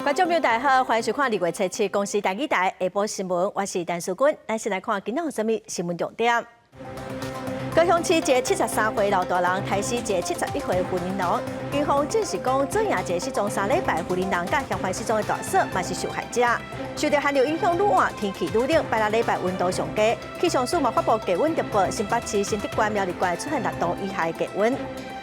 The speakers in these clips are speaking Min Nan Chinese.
觀眾朋友大家好，歡迎收看2月初七公視台語台下晡新聞，我是陳淑君。咱先來看今仔有啥物新聞重點。高雄市一个73歲老大人刣死一个71歲婦人郎，警方證實講，左營一个失蹤3禮拜婦人郎佮嫌犯失蹤的大嫂嘛是受害者。受著寒流影響，愈晚天氣愈冷，拜六禮拜溫度上低，氣象署嘛發布低溫特報，新北市、新竹縣、苗栗縣出現6度以下的低溫。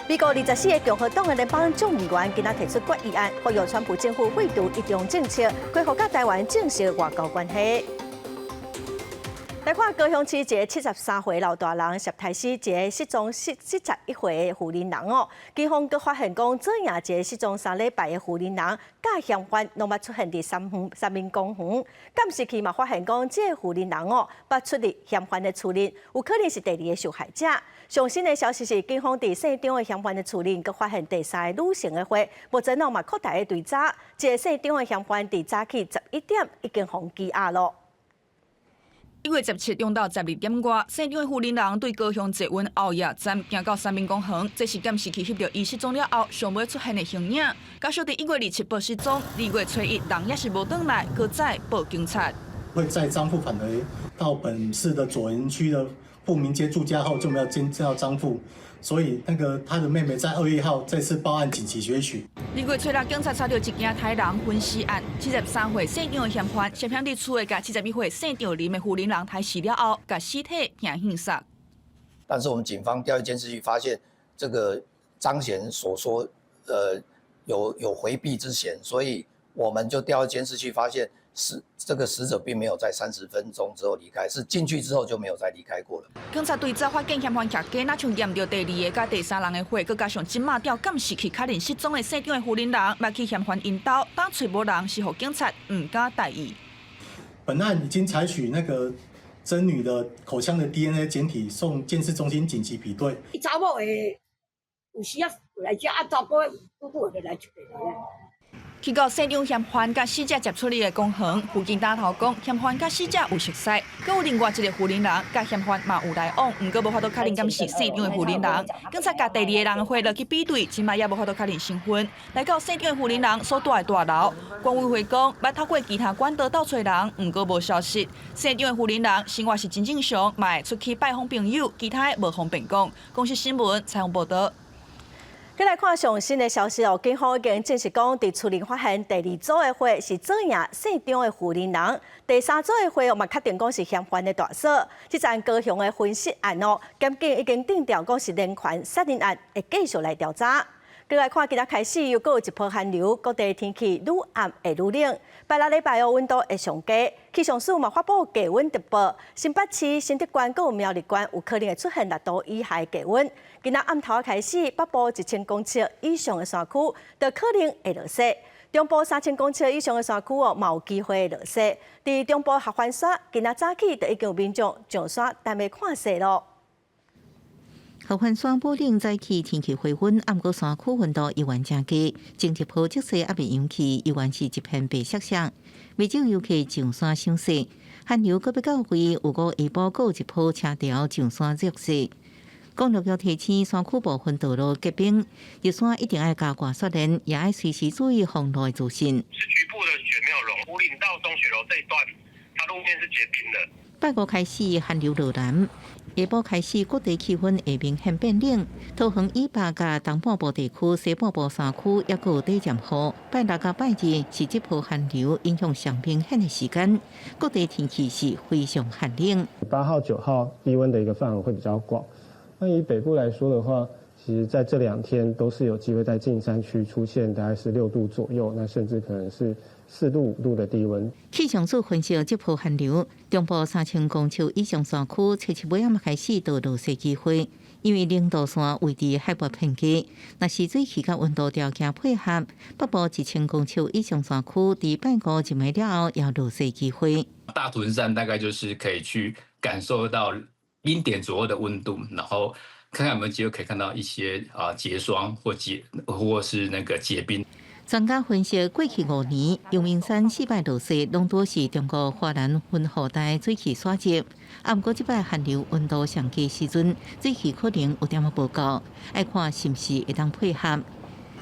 美國24個共和黨的聯邦眾議員今仔提出決議案，呼籲川普政府廢除一中政策，恢復佮台灣正式外交關係。來看高雄市一个73歲老大人，涉刣死一个失蹤71歲的婦人郎哦。警方閣發現講，左營一个失蹤3禮拜的婦人郎，佮嫌犯攏捌出現佇三民公園。監視器嘛發現講，這個婦人郎哦，捌出入嫌犯的厝內，有可能是第二个受害者。上新的消息是，警方佇姓張的嫌犯的厝內，閣發現第三个女性的血，目前哦嘛擴大咧追查。這个姓張的嫌犯佇早起11點已經予羈押囉。1月17中晝12點外，姓張的婦人郎對高雄捷運後野站行到三民公園，這是監視器翕著伊失蹤了後上尾出現的形影。家屬佇1月27報失蹤，2月初一人猶是無轉來，閣再報警察。會載張父返回到本市的左營區的富民街住家後，就沒有見到張父，所以那個他的妹妹在2月1號再次報案緊急尋取。2月初六，警察查著一件刣人分屍案，73歲姓張的嫌犯，涉嫌佇厝內共71歲姓張林的婦人郎刣死了後，共屍體平獻殺。但是我們警方調閱監視器發現，這個張賢所說，有迴避之嫌，所以我們就調閱監視器發現，這個死者並沒有在30分鐘之後離開，是進去之後就沒有再離開過了。警察追查發現嫌犯徛家，若像驗著第二个佮第三人的血，閣加上這馬調監視器確認失蹤的姓張的婦人郎，捌去嫌犯𪜶兜，當揣無人是予警察毋敢大意。本案已經採取那個曾女的口腔的 DNA 檢體送鑑識中心緊急比對。伊查某會有時啊來遮啊，查甫拄拄就來一個咧。去到姓張嫌犯佮死者接觸的公園附近打頭講，嫌犯佮死者有熟似，閣有另外一个婦人郎佮嫌犯嘛有來往，毋過無法度確認敢是姓張的婦人郎。警察共第二个人的血落去比對，這馬也無法度確認身份。來到姓張的婦人郎所蹛的大樓，管委會講，捌透過其他管道鬥揣人，毋過無消息。姓張的婦人郎生活是真正常，嘛會出去拜訪朋友，其他的無方便講。公視新聞採訪報導。閣來看上新的消息哦，警方已經證實講，佇厝內發現第二組的血是左營姓張的婦人郎，第三組的血嘛確定講是嫌犯的大嫂。這樁高雄的分屍案哦，檢警已經定調講是連環殺人案，會繼續來調查。閣來看，今仔開始又閣有一波寒流，各地天氣愈暗會愈冷。拜六禮拜哦，溫度會上低，氣象署嘛發布低溫特報，新北市、新竹縣、閣有苗栗縣有可能會出現6度以下的低溫。今仔暗頭開始，北部1000公尺以上的山區就可能會落雪，中部3000公尺以上的山區哦，嘛有機會落雪。佇中部合歡山，今仔早起就已經有民眾上山等欲看雪囉。合歡山武嶺早起天氣回溫，毋過山區溫度依然誠低，前一波積雪猶未融去，依然是一片白雪雪。袂少遊客上山賞雪，寒流閣欲到位，預估下晡閣有一波車潮上山落雪。公路局提醒山區部分道路結冰，入山一定愛加掛雪鏈，也愛隨時注意防路的資訊。是局部的雪沒有融，武嶺到中雪樓這一段，它路面是結冰的。拜五開始寒流落南，下晡開始各地氣溫會明顯變冷。桃園以北佮東半部地區、西半部山區猶閣有短暫雨。拜六佮拜日是這波寒流影響上明顯的時間，各地天氣是非常寒冷。8號、9號低溫的一個範圍會比較廣。那以北部來說的話，其實在這兩天都是有機會在近山區出現大概是6度左右，那甚至可能是4度、5度的低溫。氣象署分析，這波寒流，中部3000公尺以上山區，初七尾仔開始就落雪機會，因為零度線位置海拔偏低，若是水氣佮溫度條件配合，北部1000公尺以上山區，佇拜五入暝了後，也落雪機會。大屯山大概就是可以去感受到0點左右的溫度，然後看看有沒有機會可以看到一些啊結霜或結或是那個結冰。專家分析，過去5年，陽明山四擺落雪，攏拄是中國華南雲雨帶水汽徙入。啊，毋過這擺寒流溫度上低時陣，水汽可能有點仔無夠，愛看是毋是會當配合。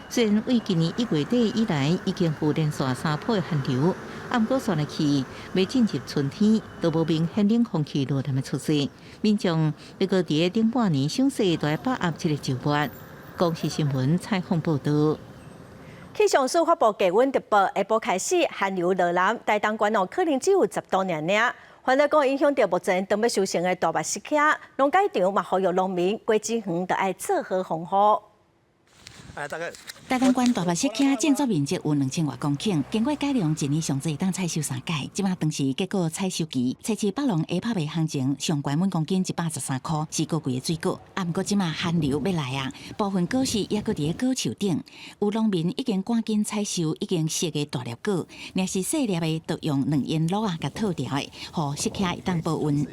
雖然對今年1月底以來已經有連續三波寒流，毋過紲落去欲進入春天，都無明顯冷空氣落來的趨勢。民眾欲閣佇頂半年賞雪，都愛把握這個週末。公視新聞採訪報道。氣象署發布低溫特報，下晡開始寒流落南，台東縣哦可能只有10度爾爾。環來講影響著目前當欲收成的大麥釋迦，農改場嘛呼籲農民果子園著愛做好防護。台東縣大麥釋迦種作面積有2000外公頃，經過改良，一年上濟會當採收三擺。這馬當是結果採收期，初七北農下拍賣行情上懸每公斤113箍，是高貴的水果。啊，毋過這馬寒流欲來啊，部分果實猶閣佇咧果樹頂，有農民已經趕緊採收已經熟的大粒果，若是細粒的，就用兩用橐仔共套牢的，予釋迦會當保溫。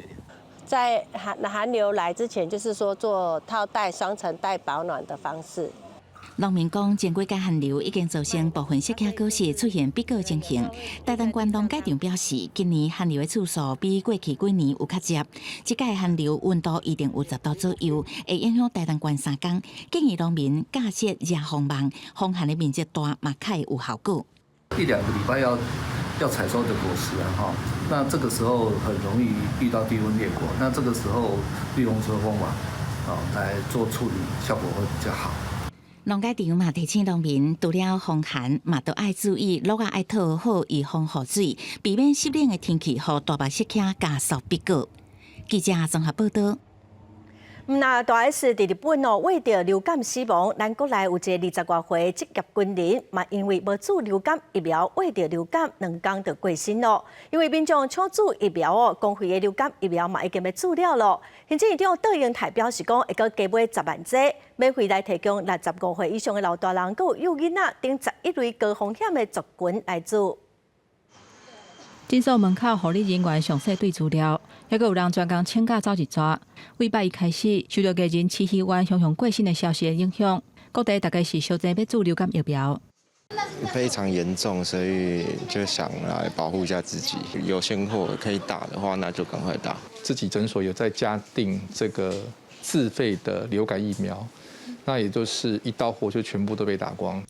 在寒流來之前，就是說做套袋雙層袋保暖的方式。農民講，前幾工寒流已經造成部分釋迦果實出現閉果情形。台東縣農改場表示，今年寒流的次數比過去幾年有較捷。這擺寒流溫度一定有10度左右，會影響台東縣3工。建議農民架設熱風網，防寒的面積大，嘛較會有效果。一兩個禮拜要採收的果實啊，哈，那這個時候很容易遇到低溫裂果，那這個時候利用熱風網啊來做處理，效果會比較好。農改場嘛提醒農民，除了防寒，嘛都愛注意橐仔愛套好，預防雨水，避免濕冷的天氣，予大麥釋迦加速閉果。記者綜合報道。毋若大 S 佇日本哦，為著流感死亡，咱國內有一个20外歲職業軍人，嘛因為無注流感疫苗，患著流感2工就過身咯。因為民眾搶注疫苗哦，公費的流感疫苗嘛已經欲注了咯。行政院長卓榮泰表示講，會閣加買10萬劑，免費來提供65歲以上的老大人、閣有幼囡仔等11類高風險的族群來注。診所門口護理人員詳細對資料，猶閣有人專工請假走一逝。對拜一開始，受著藝人徐熙媛雄雄過身的消息的影響，各地大家是相爭欲注流感疫苗。非常嚴重，所以就想來保護一下自己。有現貨可以打的話，那就趕快打。自己診所有在加訂這個自費的流感疫苗，那也就是一到貨就全部都被打光。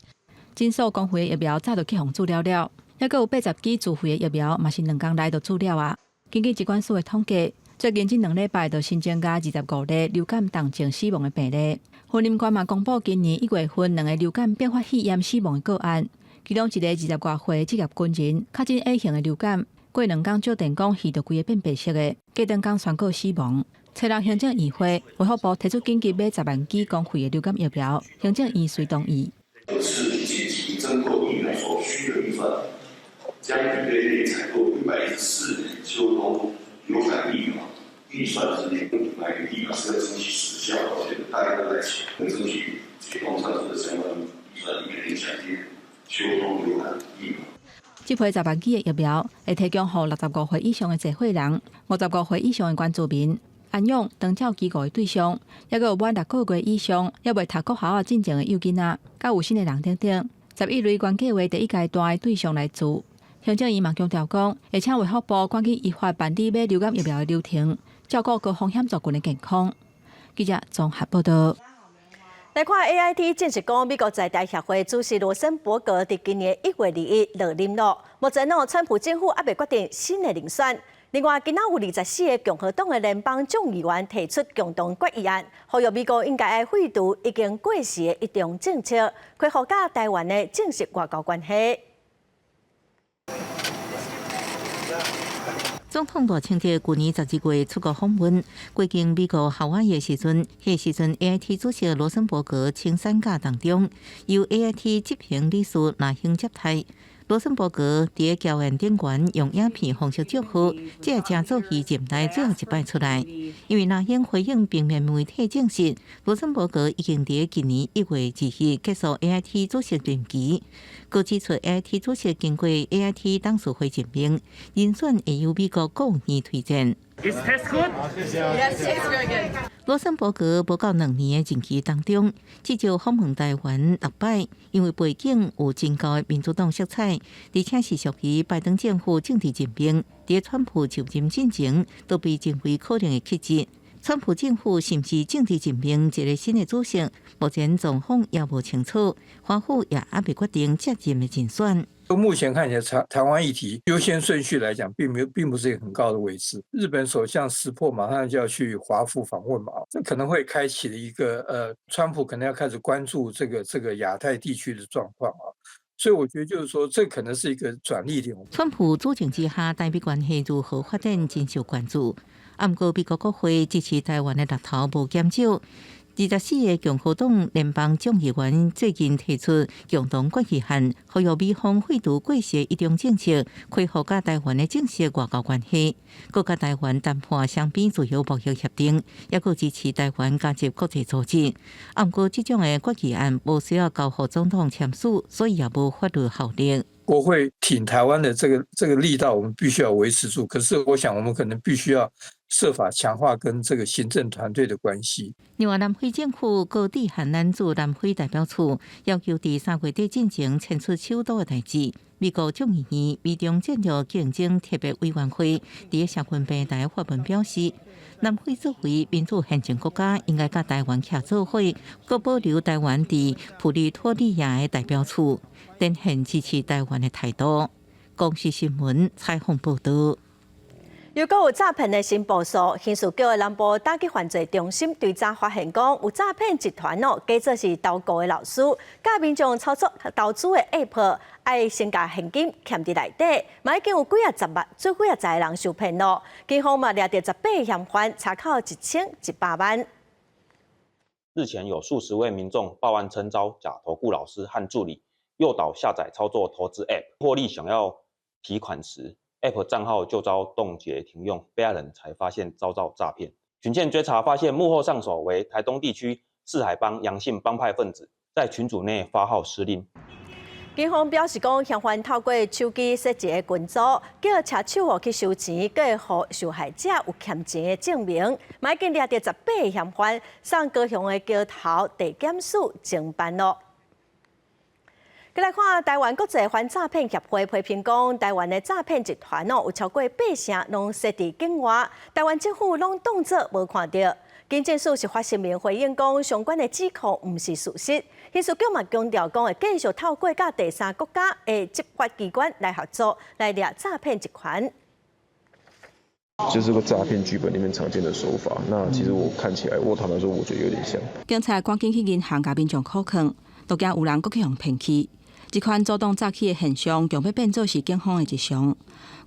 診所公費的疫苗早就去予注了了。猶閣有80支自費的疫苗，嘛是2工內就注了啊！根據疾管署的統計，最近這2禮拜就新增加25例流感重症死亡的病例。雲林縣嘛公布今年1月份兩个流感併發肺炎死亡的個案，其中一个20外歲職業軍人確診 A 型的流感，過2工照電講耳著規个變白色的，隔兩工宣告死亡。初六行政院會衛福部提出緊急買10萬劑公費的流感疫苗，行政院遂同意。是緊急增購疫苗所需的預算。將預備內採購114年秋冬流感疫苗預算之內買疫苗是要爭取時效，而且大家都在搶，爭取解放上述的相關預算，以免搶進秋冬流感疫苗。這批10萬劑的疫苗會提供予65歲以上的濟歲人、55歲以上的原住民、安養長照機構的對象，猶閣有滿6個月以上猶未讀國校仔進前的幼囡仔，佮有身的人等等，11類原計畫第一階段的對象來注。行政院嘛強調講，會請衛福部趕緊依法辦理買流感疫苗的流程，照顧高風險族群的健康。記者綜合報道。來看 AIT 證實講，美國在台協會主席羅森伯格佇今年1月21落任咯。目前哦，川普政府猶未決定新的人選。另外，今仔有24个共和黨的聯邦眾議員提出共同決議案，呼籲美國應該愛廢除已經過時的一中政策，恢復佮台灣的正式外交關係。總統賴清德舊年12月出國訪問，過境美國夏威夷的時陣，彼時陣 AIT 主席羅森伯格請產假當中，由 AIT 執行理事賴興接替。羅森伯格佇咧僑宴頂懸用影片方式祝賀，這也成做伊任內最後一擺出來。因為賴興回應平面媒體證實，羅森伯格已經佇咧今年1月2日結束 AIT 主席任期。閣指出，AIT 主席經過 AIT 董事會任命，人選會由美國國務院推薦。羅森伯格無夠2年的任期當中，至少訪問台灣六擺，因為背景有真高的民主黨色彩，而且是屬於拜登政府政治任命，佇川普就任進前都被認為可能會去職。川普政府是毋是政治任命一个新的主席，目前狀況猶無清楚，華府也猶未決定接任的人選。目前看起來，台灣議題優先順序來講，並沒有，並不是一個很高的位置。日本首相石破馬上就要去華府訪問嘛，這可能會開啟了一個，川普可能要開始關注這個亞太地區的狀況啊。所以我覺得就是說，這可能是一個轉捩點。川普主政之下，台美關係如何發展，真受關注。毋過美國國會支持台灣的力頭無減少。24個共和黨聯邦眾議員最近提出共同決議案，呼籲美方廢除過時一中政策，恢復佮台灣的正式外交關係，閣佮台灣談判雙邊自由貿易協定，抑閣支持台灣加入國際組織。毋過這種的決議案無需要交予總統簽署，所以也無法律效力。國會挺台灣的這個力道，我們必須要維持住。可是，我想我們可能必須要設法強化跟這個行政團隊的關係。另外，南非政府閣致函咱駐南非代表處，要求佇3月底進前遷出首都的代誌。美國眾議院美中戰略競爭特別委員會佇社群平台發文表示，南非作為民主憲政國家，應該佮台灣徛做伙，閣保留台灣佇普利托利亞的代表處，展現支持台灣的態度。公視新聞採訪報導。又閣有詐騙的新步數，刑事局的南部打擊犯罪中心對早發現講，有詐騙集團哦，假做是投顧的老師，教民眾操作投資的 App，愛先共現金劊佇內底，嘛已經有幾仔十萬、做幾仔十个人受騙咯。警方嘛掠著18個嫌犯，查扣1100萬。日前有數十位民眾報案稱遭假投顧老師和助理誘導下載操作投資 App，獲利想要提款時，App 賬號就遭凍結停用，被害人才發現遭到詐騙。循線追查發現，幕後上手為台東地區四海幫楊姓幫派分子，在群組內發號施令。警方表示講，嫌犯透過手機設一個群組，叫車手哦去收錢，閣會予受害者有欠錢的證明。嘛已經掠著18個嫌犯，送高雄的橋頭地檢署偵辦咯。閣來看台灣國際反詐騙協會批評講，台灣的詐騙集團哦，有超過八成攏設佇境外，台灣政府攏當作無看著。警政署是發聲明回應講，相關的指控毋是事實。刑事局嘛強調講，會繼續透過佮第三國家的執法機關來合作，來掠詐騙集團。就是個詐騙劇本裡面常見的手法。那其實我看起來，我坦白說，我覺得有點像。警察趕緊去銀行共民眾扣囥，都驚有人閣去予騙去。這款主動詐欺的現象，強欲變做是警方的日常。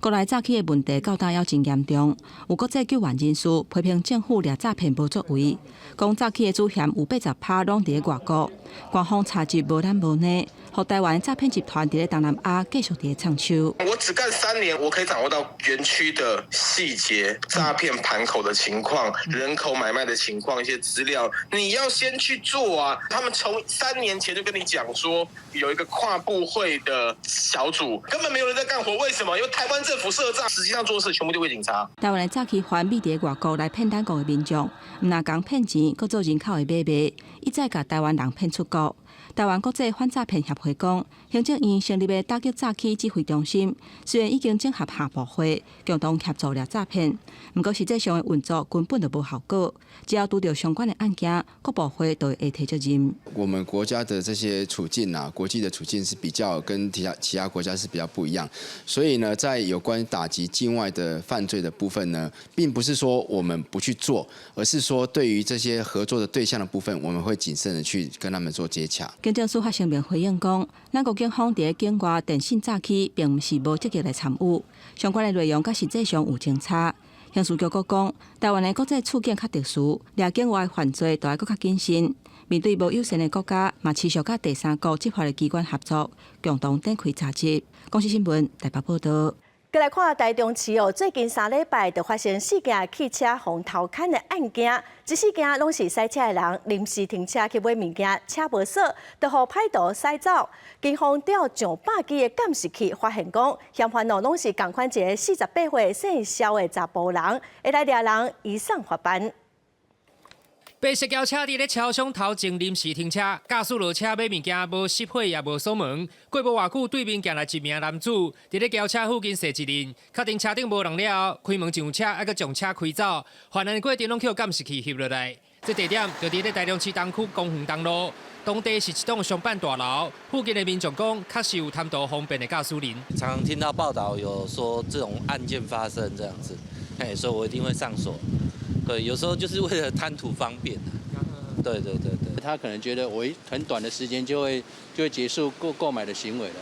國內詐欺的問題到今猶真嚴重，有國際救援人士批評政府掠詐騙無作為，講詐欺的主嫌有80%攏佇咧外國，官方查緝無懶無懶，予台灣詐騙集團佇咧東南亞繼續佇咧創收。我只幹3年，我可以掌握到園區的細節、詐騙盤口的情況、人口買賣的情況一些資料，你要先去做啊！他們從3年前就跟你講說，有一個跨部會的小組，根本沒有人在幹活。為什麼？因為台灣政府設詐，實際上做事全部丟給警察。台灣的詐欺犯秘佇咧外國來騙咱國的民眾，毋但共騙錢，閣做人口的買賣，一再共台灣人騙出國。台灣國際反詐騙協會講，行政院成立的打擊詐欺指揮中心，雖然已經整合跨部會，共同協助掠詐騙，毋過實際上的運作根本就無效果。只要拄著相關的案件，各部會都會提責任。我們國家的這些處境啊，國際的處境是比較跟其他國家是比較不一樣，所以呢，在有關打擊境外的犯罪的部分呢，並不是說我們不去做，而是說對於這些合作的對象的部分，我們會謹慎的去跟他們做接洽。警政署發聲明回應講，咱國警方佇咧境外電信詐欺，並毋是無積極來參與，相關的內容佮實際上有真差。刑事局閣講，台灣的國際處境較特殊，掠境外犯罪都愛閣較謹慎。面對無友善的國家，嘛持續佮第三國執法的機關合作，共同展開查緝。公視新聞台北報導。閣來看台中市哦，最近3禮拜就發生四件汽車予偷牽的案件，這四件攏是駛車的人臨時停車去買物件，車無鎖，就予歹徒駛走。警方調上百支的監視器，發現講嫌犯哦攏是仝款一個48歲姓蕭的查埔人，會來掠人移送法辦。白色轎車佇咧超商頭前臨時停車，駕駛落車買物件，無熄火也無鎖門。過無偌久，對面行來一名男子，佇咧轎車附近踅一陣，確定車頂無人了後，開門上車，猶閣將車開走。犯案過程攏予監視器翕落來。這地點就佇咧台中市東區公園東路，當地是一棟商辦大樓。附近的民眾講，確實有貪圖方便的駕駛人。常常聽到報道有說這種案件發生這樣子，嘿，所以我一定會上鎖。對，有時候就是為了貪圖方便。對對對對，他可能覺得我很短的時間就會結束購買的行為了，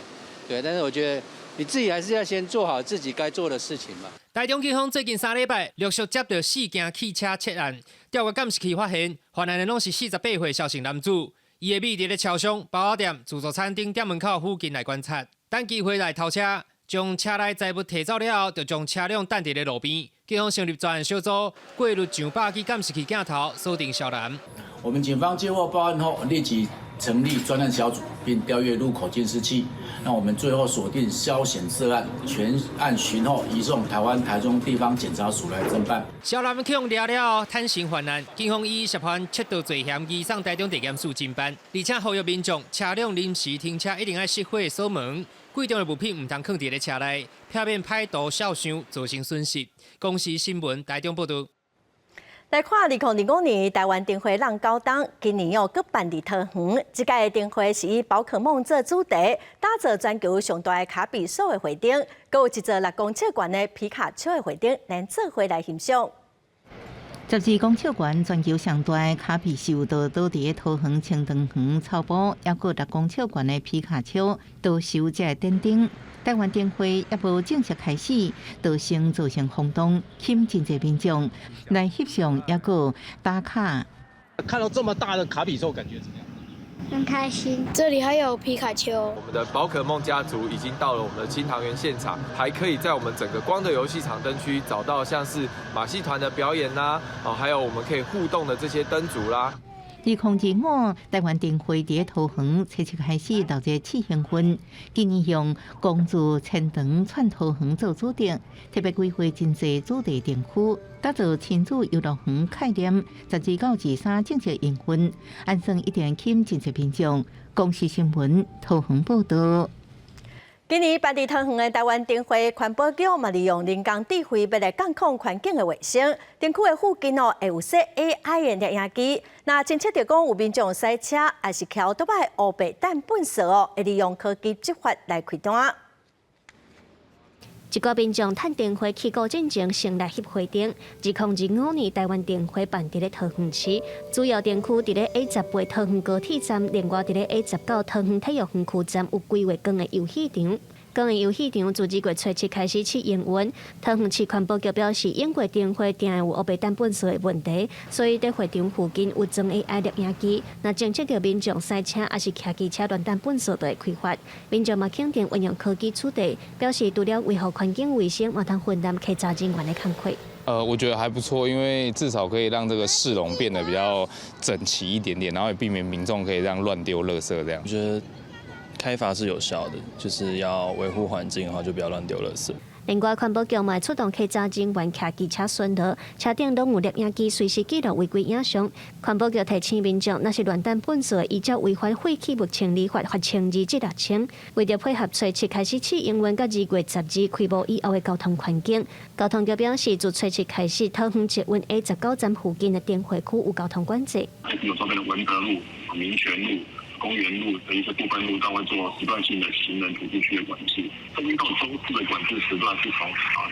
對。但是我覺得你自己還是要先做好自己該做的事情嘛。台中警方最近3禮拜陸續接到四件汽車竊案，調閱監視器發現，犯案的攏是48歲蕭姓男子，伊會覕佇咧超商、包仔店、自助餐廳店門口附近來觀察，等機會來偷車，將車內財物提走了後，就將車輛擲佇咧路邊。警方成立專案小組，過濾上百支監視器鏡頭，鎖定蕭男。我們警方接獲報案後，立即成立專案小組，並調閱路口監視器。那我們最後鎖定蕭顯涉案，全案尋獲移送台灣台中地方檢察署來偵辦。蕭男去予掠了後，坦承犯案，警方以涉犯竊盜罪嫌移送台中地檢署偵辦，而且呼籲民眾車輛臨時停車一定愛熄火鎖門，貴重的物品毋通囥佇咧車內，避免歹徒肖想造成損失。公視新聞台中報道。來看2025年台灣燈會浪九冬，今年又閣辦佇桃園。這屆燈會是以寶可夢做主題，打造全球上大的卡比獸的會燈，閣有一座6公尺懸的皮卡丘的會燈，咱做伙來欣賞。12公尺懸全球上大的卡比獸就倒佇咧桃園青塘園草埔，抑閣6公尺懸的皮卡丘都收這個點燈。台灣燈會猶無正式開始，就先造成轟動，吸引真濟民眾來翕相，抑閣打卡。看到這麼大的卡比獸，感覺怎麼樣？很開心。這裡還有皮卡丘。我們的寶可夢家族已經到了我們的清塘園現場，還可以在我們整個光的遊戲場燈區找到像是馬戲團的表演啦，哦，還有我們可以互動的這些燈組啦。2025台灣燈會佇桃園初七開始鬧熱試營運，今年用光自千長串桃園做主題，特別規劃真濟主題燈區，打造親子遊樂園概念。12到23正式營運，按算一定吸引真濟民眾。公視新聞桃園報道。今年辦佇桃園的台灣燈會，環保局嘛利用人工智慧欲來監控環境的衛生。燈區的附近哦，會有設 AI 的攝影機，若偵測著講有民眾駛車，抑是騎歐多擺烏白擲糞埽哦，會利用科技執法來開單。一寡民眾趁燈會起鼓進前，先來翕會燈。2025年台灣燈會辦佇咧桃園市，主要燈區佇咧 A18桃園高鐵站，另外佇咧 A19桃園體育園區站有規劃光的遊戲場。光的遊戲場自2月初7開始試營運。桃園市環保局表示，因過燈會定會有烏白擲糞埽的問題，所以佇會場附近有裝 AI 攝影機，若偵測著民眾駛車抑是騎機車亂擲糞埽，就會開罰。民眾嘛肯定運用科技取締，表示除了維護環境衛生，嘛通分擔稽查人員的工課。我覺得還不錯，因為至少可以讓這個市容變得比較整齊一點點，然後也避免民眾可以這樣亂丟垃圾這樣。我覺得開罰是有效的，就是要維護環境的話，就不要亂丟垃圾。另外，環保局嘛出動稽查人員騎機車巡邏，車頂攏有攝影機，隨時記錄違規影像。環保局提醒民眾，若是亂擲糞埽，依照違反廢棄物清理法，罰1200至6000。為著配合初七開始試營運，佮2月12開幕以後的交通環境，交通局表示，自初七開始，桃園捷運 A19站附近的燈會區有交通管制。有周邊的文德路、民權路、公園路的一些部分路段會做時段性的行人徒步區的管制。周一到周四的管制時段是從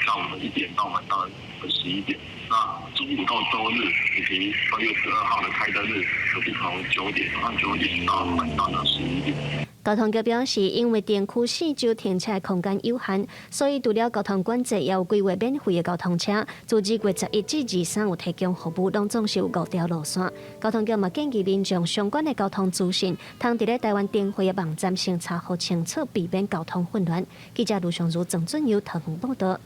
下午的1點到晚上的11點。那周五到周日以及2月12號的開燈日，就是從9點早上9點到晚上的11點。交通局表示，因為燈區四周停車空間有限，所以除了交通管制，也有規劃免費的交通車。自2月11至23有提供服務，攏總是有五條路線。交通局嘛建議民眾相關的交通資訊，通佇咧台灣燈會的網站先查予清楚，避免交通混亂。記者盧尚如、鄭俊佑桃園報道。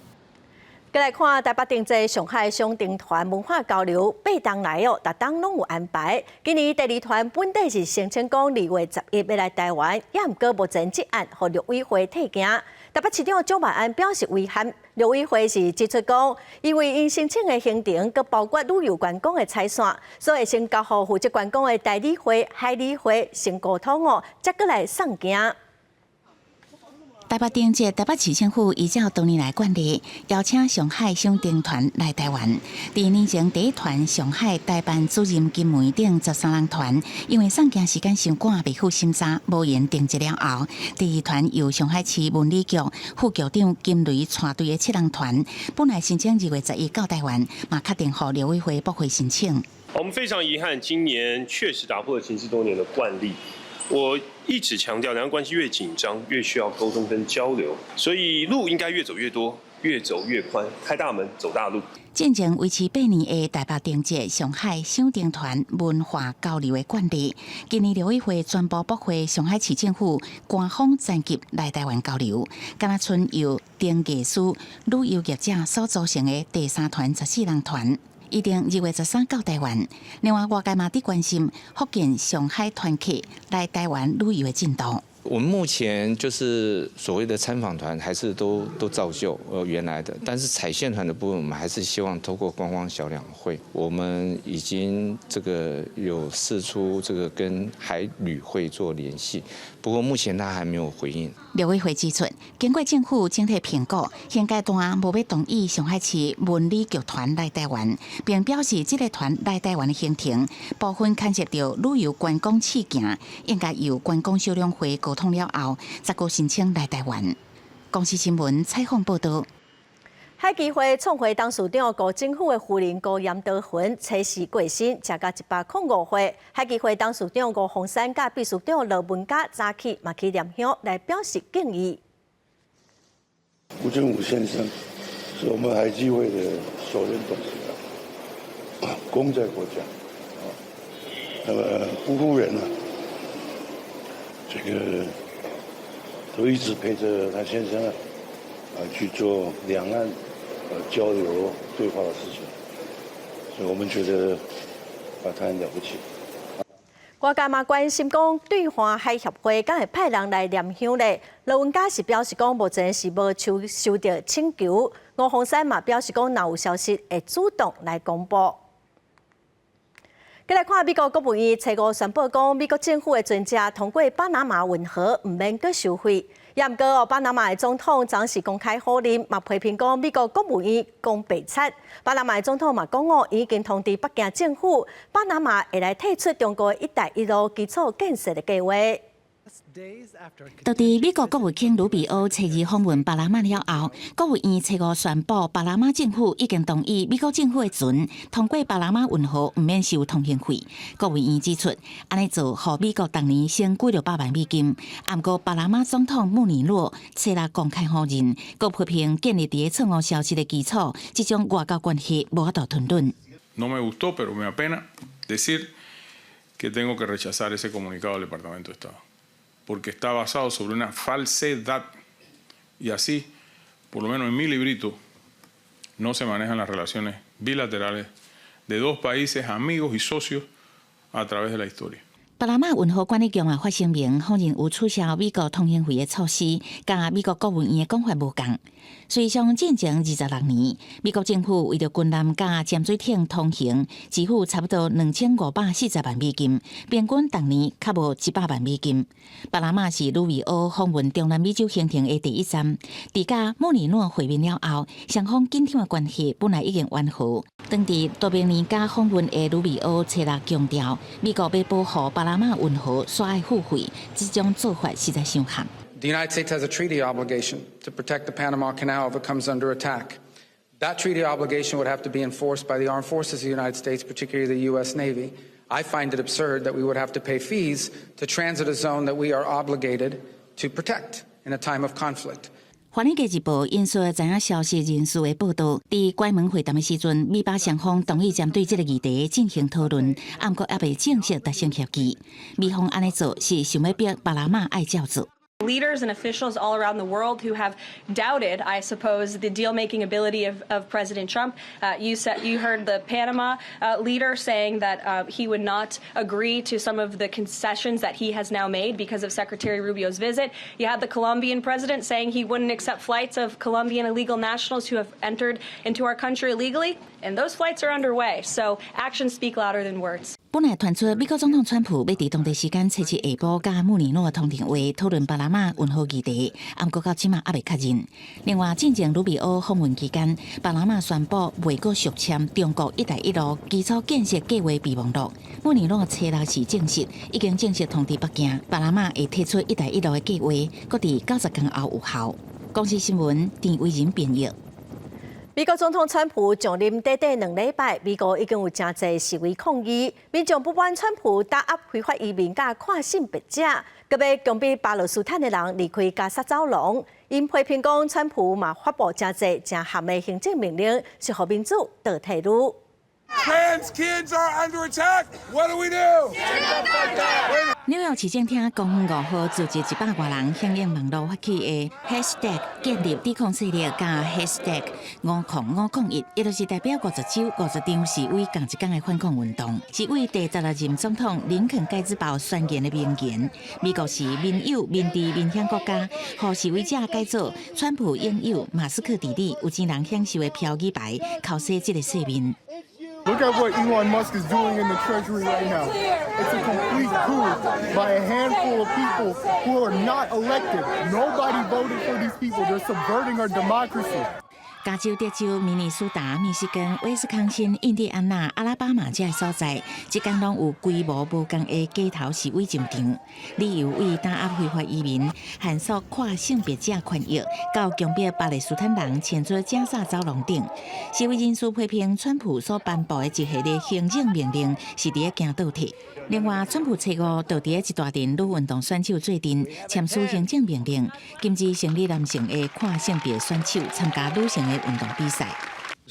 閣來看台北定濟上海雙燈團文化交流，八冬來哦，逐冬攏有安排。今年第二團本底是聲稱講2月11欲來台灣，也毋過目前這案予陸委會退件。台北市長蔣萬安表示遺憾，陸委會是指出講，因為𪜶申請的行程，閣包括旅遊觀光的踩線，所以先交予負責觀光的台旅會、海旅會先溝通哦，才閣來送件。台北燈節，台北市政府依照多年來慣例，邀請上海賞燈團來台灣。佇年前第一團上海台辦主任金梅等13人團，因為送件時間傷趕，未赴審查，無緣燈節了後，第二團由上海市文旅局副局長金雷帶隊的七人團，本來申請2月11到台灣，嘛確定予陸委會駁回申請。我們非常遺憾，今年確實打破了行之多年的慣例。我一直強調，兩岸關係越緊張，越需要溝通跟交流，所以路應該越走越多，越走越寬，開大門，走大路。進前維持8年的台北燈節上海賞燈團文化交流的慣例，今年陸委會全部駁回上海市政府官方層級來台灣交流，敢若賰由燈藝師旅遊業者所組成的第三團14人團。預定2月13到台灣。另外，外界嘛佇關心福建上海團客來台灣旅遊的進度。我們目前就是所謂的參訪團，還是都照舊原來的，但是踩線團的部分，我們還是希望透過觀光小兩會，我們已經這個有釋出這個跟海旅會做聯繫，不過目前他還沒有回應。陸委會指出，經過政府整體評估，現階段無欲同意上海市文旅局團來台灣，並表示這個團來台灣的行程部分牽涉到旅遊觀光試行，應該由觀光小兩會溝通了後，才閣申請來台灣。公視新聞採訪報道。海基會創會董事長辜振甫的夫人辜嚴德魂初四過身，時甲105歲。海基會董事長吳鳳山佮秘書長羅文嘉早起嘛去念香來表示敬意。辜振甫先生是我們海基會的首任董事長，功在國家。那麼辜夫人呢，這個都一直陪着他先生啊去做兩岸交流對話的事情，所以我們覺得啊，他很了不起。外界嘛關心講，對岸海協會敢會派人來念香咧？羅文嘉是表示講，目前是無收到請求。吳鳳山嘛表示講，若有消息會主動來公布。繼來看美國國務院初五宣布講，美國政府的船隻通過巴拿馬運河，毋免閣收費。也毋過哦，巴拿馬的總統昨時公開否認，嘛批評講美國國務院講白賊。巴拿馬的總統嘛講哦，已經通知北京政府，巴拿馬會來退出中國一帶一路基礎建設的計劃。就佇美國國務卿魯比歐初二訪問巴拿馬了後，國務院初五宣布，巴拿馬政府已經同意美國政府的船通過巴拿馬運河，毋免收通行費。國務院指出，按呢做，予美國逐年省幾六百萬美金。毋過巴拿馬總統穆尼洛初六公開否認，閣批評建立佇錯誤消息的基礎，這種外交關係無法度吞忍。 No me gustó, pero me apena decir que tengo que rechazar ese comunicado del Departamento de Estado, porque está basado sobre una falsedad. Y así, por lo menos en mi librito, no se manejan las relaciones bilaterales de dos países amigos y socios a través de la historia. 巴拿馬運河管理局嘛發聲明，否認有取消美國通行費的措施，佮美國國務院的講法無仝。事實上，進前26年，美國政府為著軍艦佮潛水艇通行，支付差不多2540萬美金，平均逐年較無100萬美金。巴拿馬是魯比歐訪問中南美洲行程的第一站，佇佮穆尼諾會面了後，雙方緊張的關係本來已經緩和。當佇多明尼加訪問的魯比歐初六強調，美國欲保護巴拿馬運河煞愛付費，這種做法實在傷譀。 The United States has a treaty obligation to protect the Panama Canal if it comes under attack. That treaty obligation would have to be enforced by the armed forces of the United States, particularly the U.S. Navy. I find it absurd that we would have to pay fees to transit a zone that we are obligated to protect in a time of conflict. 華爾街日報引述知影消息人士的報道，佇關門會談的時陣，美巴雙方同意針對這個議題進行討論，毋過猶未正式達成協議。美方按呢做是想欲逼巴拿馬愛照做。Leaders and officials all around the world who have doubted, I suppose, the deal-making ability of President Trump. You heard the Panama leader saying that he would not agree to some of the concessions that he has now made because of Secretary Rubio's visit. You had the Colombian president saying he wouldn't accept flights of Colombian illegal nationals who have entered into our country illegally, and those flights are underway. So actions speak louder than words. 本來傳出美國總統川普欲佇當地時間初七下晡佮穆尼諾通電話討論巴拿馬運河議題，毋過到這馬猶未確認。另外，進前魯比歐訪問期間，巴拿馬宣布袂閣續簽中國“一帶一路”基礎建設計劃備忘錄。穆尼諾初六時證實，已經正式通知北京，巴拿馬會退出“一帶一路”的計劃，閣佇90天後有效。公視新聞鄭偉仁編譯。美國總統川普上任短短2禮拜，美國已經有誠濟示威抗議，民眾不滿川普打壓非法移民佮跨性別者，閣欲強迫巴勒斯坦的人離開加薩走廊。𪜶批評講，川普嘛發布誠濟誠譀的行政命令，是予民主倒退嚕。 Trans kids are under attack. What do we do? 紐約市政廳公園5號組織100外人響應網路發起的 #建立抵抗勢力佮 #50501，也就是代表50州50場示威仝一工的反抗運動，是為第十六任總統林肯蓋茨堡宣言的名言。美國是民有、民治、民享國家，予示威者改做川普擁有馬斯克治理，有錢人享受的標語牌，剾洗這个世面。 Look at what Elon Musk is doing in the Treasury right now. It's a complete coup by a handful of people who are not elected. Nobody voted for these people. They're subverting our democracy. 加州、德州、明尼蘇達、密西根、威斯康星、印第安納、阿拉巴馬這些所在，這工攏有規模無仝的街頭示威進場，理由為打壓非法移民、限縮跨性別者權益，到強迫巴勒斯坦人遷出加薩走廊等。示威人士批評川普所頒布的一系列行政命令是佇咧行倒退。另外，川普初五就佇咧一大陣女運動選手做陣簽署行政命令，禁止生理男性的跨性別選手參加女性的運動比賽。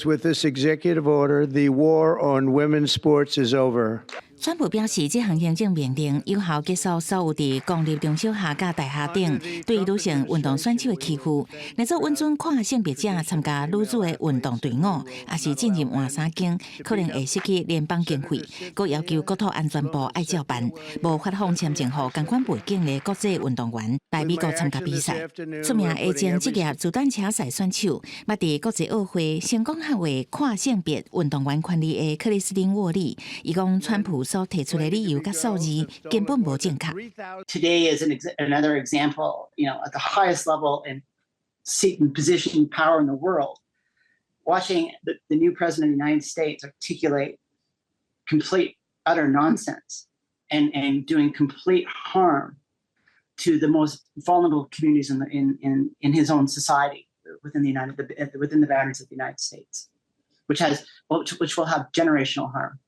With this executive order, the war on women's sports is over. 川普表示，這項行政命令有效結束所有佇公立中小學佮大學頂對女性運動選手的欺負。若做允准跨性別者參加女子的運動隊伍，抑是進入換衫間，可能會失去聯邦經費。閣要求國土安全部愛照辦，無發放簽證予仝款背景的國際運動員來美國參加比賽。出名的前職業自單車賽選手，捌佇國際奧會成功捍衛跨性別運動員權利的克里斯汀沃利，伊講川普所提出的理由佮數字根本無正確。 Today is another example, at the highest level and seat and position power in the world, watching the new president of the United States articulate complete, utter nonsense and doing complete harm to the most vulnerable communities in his own society within the boundaries of the United States, which will have generational harm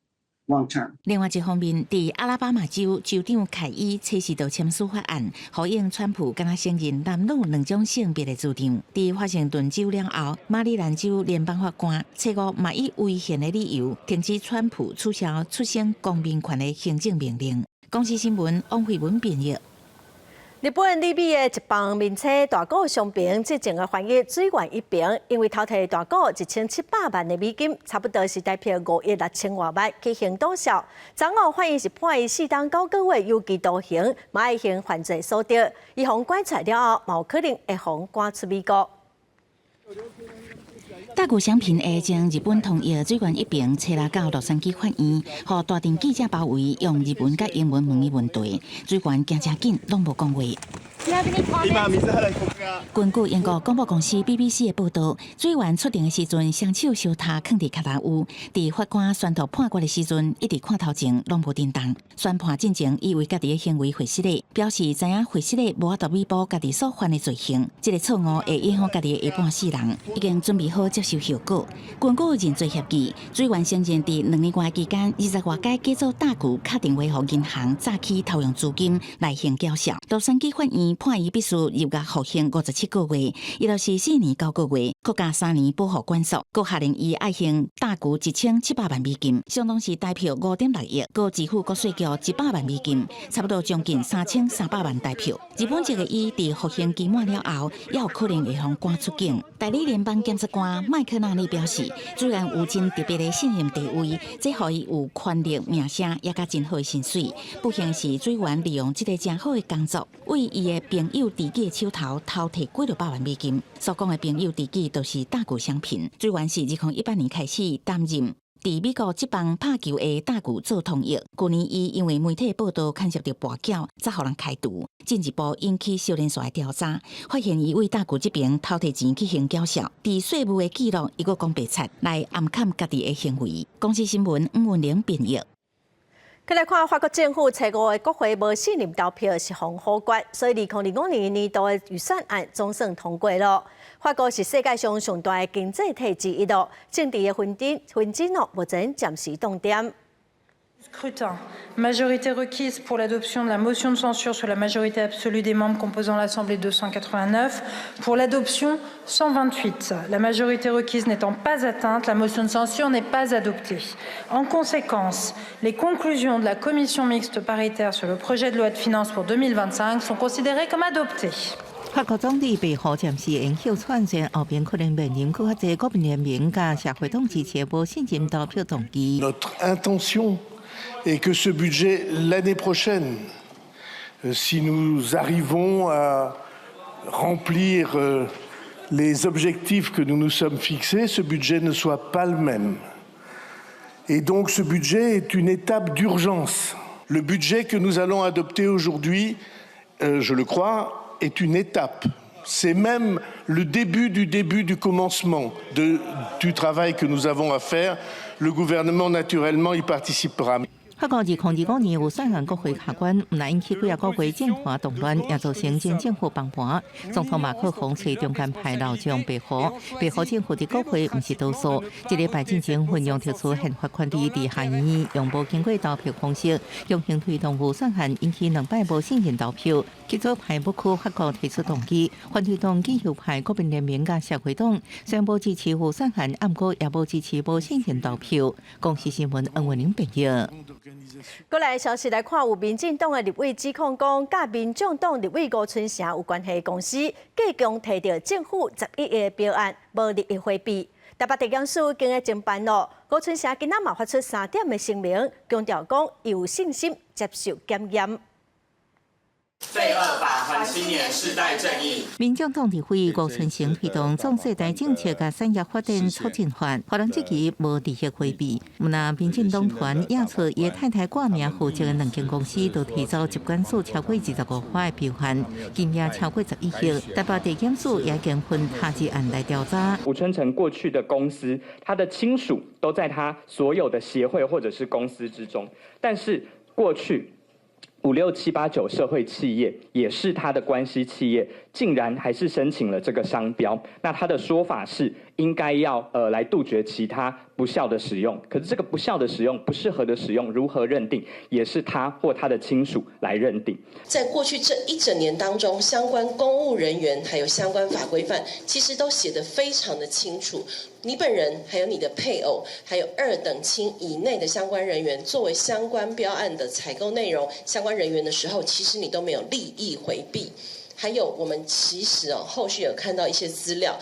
long term. 另外一方面，佇阿拉巴馬州州長凱伊初時就簽署法案，呼應川普敢若承認男女兩種性別的主張。佇華盛頓州了後，馬里蘭州聯邦法官初五嘛以違憲的理由，停止川普取消出生公民權的行政命令。公視新聞王慧文編譯。日本里美的一房面車大谷翔平之前的翻譯水原一平，因為偷提大谷1700萬的美金，差不多是台幣5億6千外萬去刑倒數。昨昏法院是判伊4冬9個月有期徒刑，嘛愛還犯罪所得。伊予拐出來了後，嘛有可能會予趕出美國。大谷翔平的前日本通譯水原一平，初六到洛杉磯法院，予大陣記者包圍，用日文佮英文問伊問題。水原行誠緊，攏無講話。根據英國廣播公司 BBC 的報道，水原出庭的時陣，雙手相跤囥佇跤頭趺，佇法官宣讀判決的時陣，一直看頭前，攏無振動。宣判進前，伊為家己的行為會失禮，表示知影會失禮無法度彌補家己所犯的罪行，這个錯誤會影響家己的下半世人，已經準備好接受後果。根據認罪協議，水原承認佇2年外期間，20外擺假做大谷敲電話予銀行詐欺偷用資金來行繳數。洛杉磯法院判伊必須入獄服刑57個月，伊就是4年9個月，閣加3年保護管束，閣下令伊愛還大巨1700萬美金，相當是台票5.6億，閣支付國稅局100萬美金，差不多將近3300萬台票。日本籍的伊佇服刑期滿了後，也有可能會予趕出境。代理聯邦檢察官麥克納利表示，雖然有真特別的信任地位，這予伊有權力、名聲，也佮真好的薪水。不幸是水原利用這个誠好的工作，為伊的朋友知己的手頭偷提幾六百萬美金。所講的朋友知己，就是大谷翔平。水原是2018年開始擔任佇美國職棒拍球的大谷做通譯。去年伊因為媒體報道牽涉著跋筊，才予人開除。進一步引起小連綴的調查，發現伊為大谷這邊偷提錢去行繳稅，佇稅務的記錄，伊閣講白賊來掩蓋家己的行為。公視新聞吳文玲編譯。佮來看法國政府初五的國會無信任投票是予否決，所以2025年年度的預算案總算通過了。法國是世界上上大的經濟體之一咯，政治的紛爭紛爭哦，目前暫時凍定。 Scrutin. Majorité requise pour l'adoption de la motion de censure sur la majorité absolue des membres composant l'Assemblée 289. Pour l'adoption, 128. La majorité requise n'étant pas atteinte, la motion de censure n'est pas adoptée. En conséquence, les conclusions de la commission mixte paritaire sur le projet de loi de finances pour 2025 sont considérées comme adoptées. 法國總理白虎暫時延後竄選，後邊可能面臨閣較濟國民聯盟佮社會黨支持無信任投票動議。 Notre intention est que ce budget l'année prochaine, si nous arrivons à remplir les objectifs que nous nous sommes fixés, ce budget ne soit pas le même. Et donc ce budget est une étape d'urgence. Le budget que nous allons adopter aujourd'hui, je le crois, est une étape. C'est même le début du commencement du travail que nous avons à faire. Le gouvernement, naturellement, y participera. 法國2025年預算案國會卡關，毋但引起幾仔個月政團動亂，也造成前政府崩盤。總統馬克宏揣中間派老將白虎，白虎政府佇國會毋是多數。這禮拜進前運用特殊憲法權利，佇下議院用無經過投票方式強行推動預算案，引起兩擺無信任投票。極左派不屈法國提出動議，反對黨極右派國民聯盟佮社會黨雖然無支持預算案，毋過也無支持無信任投票。公視新聞恩文玲編譯。過來消息來看，有民進黨的立委指控講，佮民眾黨立委吳春成有關係的公司，計共提著政府11億的標案，無利益迴避。台北地檢署經咧偵辦咯，吳春成今仔嘛發出三點的聲明，強調講有信心接受檢驗。廢二法還青年世代正義。民眾黨立委吳春成推動壯世代政策佮產業發展促進法，予人質疑無利益迴避。毋但民進黨團也出伊太太掛名負責的兩間公司都提走疾管署超過25發的標案，金額超過11億。台北地檢署也經分他治案來調查。吳春成過去的公司，他的親屬都在他所有的協會或者是公司之中，但是過去5、6、7、8、9社會企業也是他的關係企業，竟然還是申請了這個商標。那他的說法是應該要來杜絕其他不肖的使用，可是這個不肖的使用、不適合的使用如何認定，也是他或他的親屬來認定。在過去這一整年當中，相關公務人員還有相關法規範，其實都寫得非常的清楚。你本人、還有你的配偶、還有二等親以內的相關人員，作為相關標案的採購內容相關人員的時候，其實你都沒有利益迴避。還有，我們其實哦，後續有看到一些資料。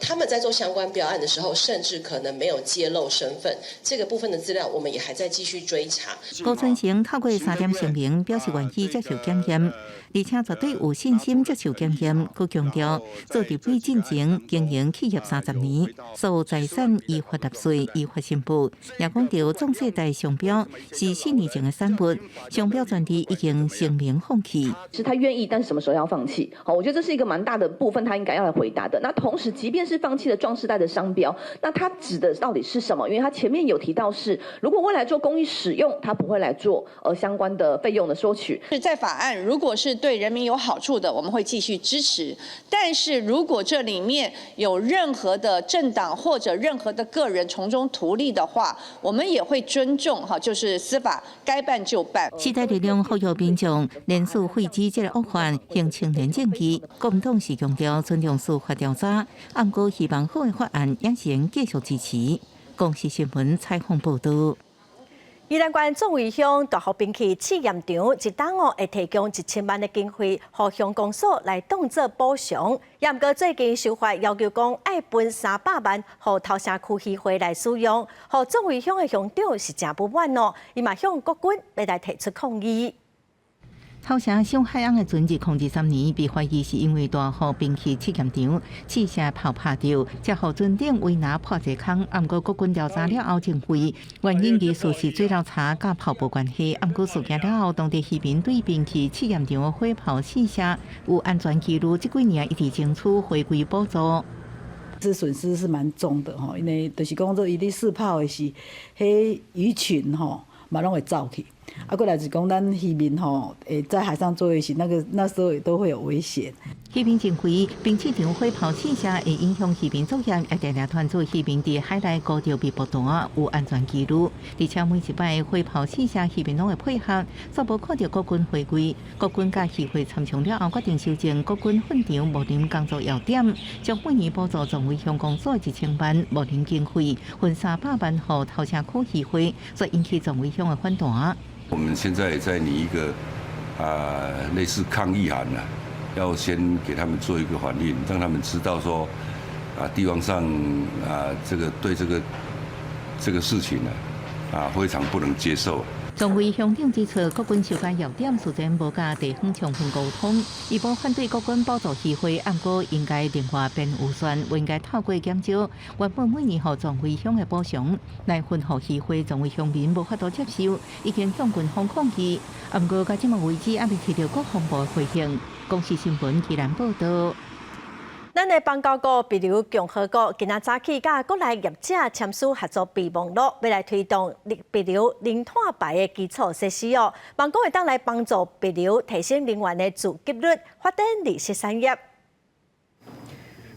他們在做相關標案的時候，甚至可能沒有揭露身份，這個部分的資料，我們也還在繼續追查。吳春成透過三點聲明表示願意接受檢驗，而且絕對有信心接受檢驗。閣強調做立委進前經營企業30年，所有財產依法納稅、依法申報。也講著壯世代商標是4年前的產物，商標專利已經聲明放棄。是他願意，但是什麼時候要放棄？好，我覺得這是一個蠻大的部分，他應該要來回答的。那同時，即便是放棄了壯世代的商標，那他指的到底是什麼？因為他前面有提到是，如果未來做公益使用，他不會來做相關的費用的收取。是在法案，如果是對人民有好處的，我們會繼續支持。但是如果這裡面有任何的政黨或者任何的個人從中圖利的話，我們也會尊重哈，就是司法該辦就辦。時代力量呼籲民眾連署廢止這个惡法，形成連證據。國民黨是強調尊重司法調查，毋過希望好的法案也是會繼續支持。公視新聞採訪報導。宜蘭縣壯圍鄉大湖兵器試驗場一冬哦會提供1000萬的經費，予鄉公所來當做補償。也毋過最近修法要求講愛分300萬，予頭城區漁會來使用，予壯圍鄉的鄉長是誠不滿哦。伊嘛向國軍欲來提出抗議。頭城傷海翁的船2023年被懷疑是因為大湖兵器試驗場試射炮拍著，才予船頂圍欄破一個空。毋過國軍調查了後認為，原因疑似是水流差佮炮無關係。毋過事件了後，當地漁民對兵器試驗場的火炮試射有安全記錄，這幾年一直爭取回歸補助。這損失是蠻重的吼，因為就是講做伊咧試炮的時，彼魚群吼嘛攏會走去。啊，過來就是講，咱漁民吼，會在海上作業時，那個那時候也都會有危險。漁民認為，兵器場火炮試射會影響漁民作業，也定定團組漁民佇海內孤釣微薄單有安全記錄，而且每一擺火炮試射，漁民攏會配合，煞無看著國軍回歸。國軍佮漁會參詳了後，決定修正國軍訓場牧林工作要點，將每年補助壯圍鄉公所1000萬牧林經費，分300萬予頭城區漁會，所以引起壯圍鄉的反彈。我們現在也在擬一個類似抗議函啦，要先給他們做一個反應，讓他們知道說地方上這個對這個事情呢非常不能接受。壯圍鄉長指出，國軍修改要點，事前無佮地方充分溝通，伊無反對國軍補助漁會，毋過應該另外編預算，毋應該透過減少原本每年予壯圍鄉的補償來分予漁會，壯圍鄉民無法度接受，已經向軍方抗議。毋過到這馬為止，猶未提著國防部的回應。公視新聞宜蘭報導。咱的邦交國，帛琉共和國，今仔早起佮國內業者簽署合作備忘錄，欲來推動帛琉零碳排的基礎設施哦。望講會當來幫助帛琉提升能源的自給率，發展綠色產業。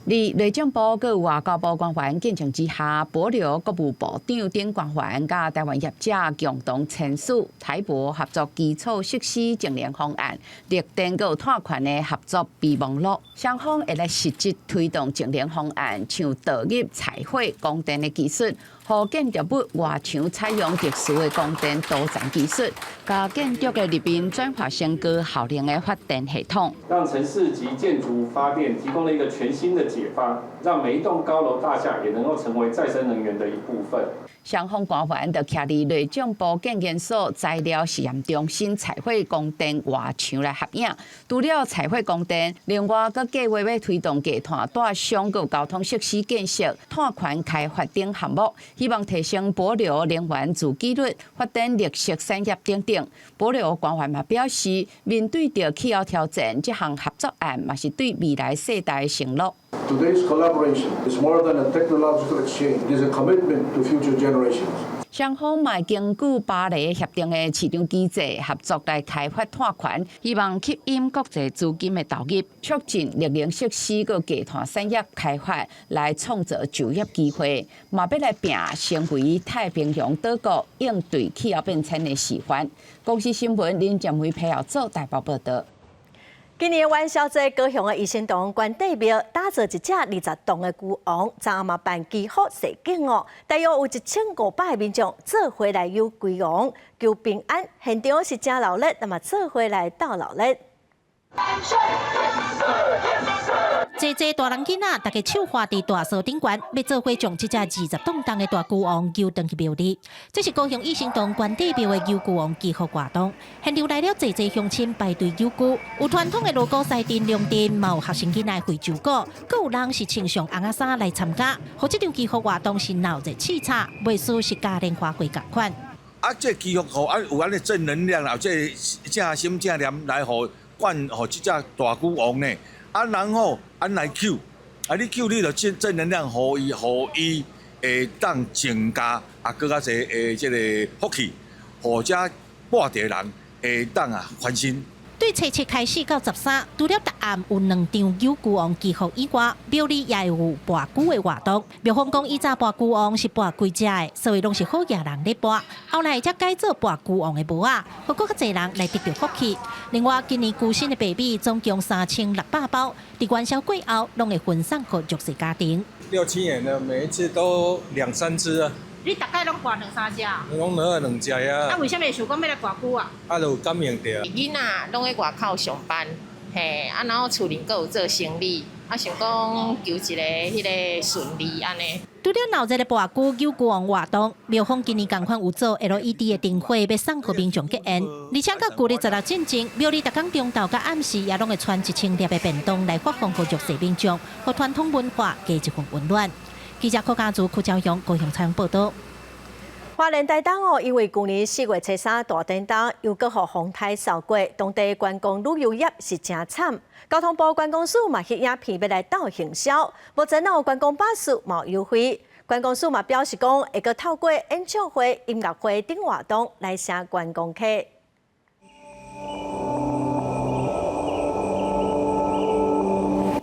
佇內政部佮外交部官員見證之下，帛琉國務部長等官員佮台灣業者共同簽署台帛合作基礎設施淨零方案、綠電佮碳權的合作備忘錄，雙方會來實質推動淨零方案，像導入彩繪光電的技術，予建築物外牆採用特殊的光電多層技術，共建築的入面轉化成高效能的發電系統，讓城市及建築發電提供了一個全新的解方，讓每一棟高樓大廈也能夠成為再生能源的一部分。雙方官員就徛佇內政部建研所材料實驗中心彩繪光電外牆來合影。除了彩繪光電，另外閣計劃欲推動低碳帶商佮交通設施建設、碳權開發等項目，希望提升帛琉能源自給率、發展綠色產業等等。帛琉官員嘛表示，面對著氣候挑戰，這項合作案嘛是對未來世代的承諾。 Today's collaboration is more than a technological exchange. It is a commitment to future generations. 雙方嘛根據巴黎協定的市場機制合作來開發碳權，希望吸引國際資金的投入，促進綠能設施佮低碳產業開發，來創造就業機會，嘛欲來拚成為太平洋島國應對氣候變遷的示範。公視新聞林建輝配合做台北報導。今年元宵節，高雄的一心堂關帝廟打造一隻20棟的龜王，昨暗嘛辦祈福踅景哦，大約有1500个民眾做伙來遊龜王，求平安。現場是誠熱鬧，那麼做伙來鬥熱鬧。濟濟大人囡仔，逐家手橫佇大趖頂懸，欲做伙將這隻20磅重的大龜王遊轉去廟裡。這是高雄一心堂關帝廟的遊龜王祈福活動，現場來了濟濟鄉親排隊遊龜，有傳統的鑼鼓獅陣龍陣，嘛有學生囡仔非洲鼓，閣有人是穿上紅仔衫來參加。予這場祈福活動是鬧熱刺炒，袂輸是嘉年華會仝款。啊，這祈福予啊有按呢正能量啦，這正心正念來予管予這隻大龜王呢。啊，然後按來求，啊，你救你就正正能量，予伊，予伊會當增加啊，閣較濟的這个福氣，予遮蹛佇的人會當啊歡心。對初七開始到13，除了逐暗有兩場扭龜王祈福以外，廟裡也會有跋龜的活動。廟方講，以前跋龜王是跋規隻的，所以攏是好額人咧跋。後來才改做跋龜王的帽仔，予閣較濟人來得著福氣。另外，今年龜身的白米總共3600包，佇元宵過後，攏會分送予弱勢家庭。六七年了，每一次都兩三隻啊。你逐擺攏跋兩三隻？攏兩兩隻啊。啊，為啥物會想講欲來跋龜啊？啊，就有感應著。囡仔攏佇外口上班，嘿，啊，然後厝裡閣有做生意，啊，想講求一个彼个順利按呢。除了鬧熱的跋龜扭龜王活動，廟方今年仝款有做 LED 的燈火，欲送予民眾結緣。而且到舊曆16進前，廟裡逐工中晝佮暗時也攏會傳1000粒的便當來發放予弱勢民眾，予傳統文化加一份溫暖。記者柯家祖、柯昭雄高雄採訪報導。花蓮台東哦，因為舊年4月初3大電動，又閣予風颱掃過，當地觀光旅遊業是誠慘。交通部觀光署嘛翕影片欲來鬥行銷，目前哦觀光巴士嘛有優惠。觀光署嘛表示講，會閣透過演唱會、音樂會等活動來吸觀光客。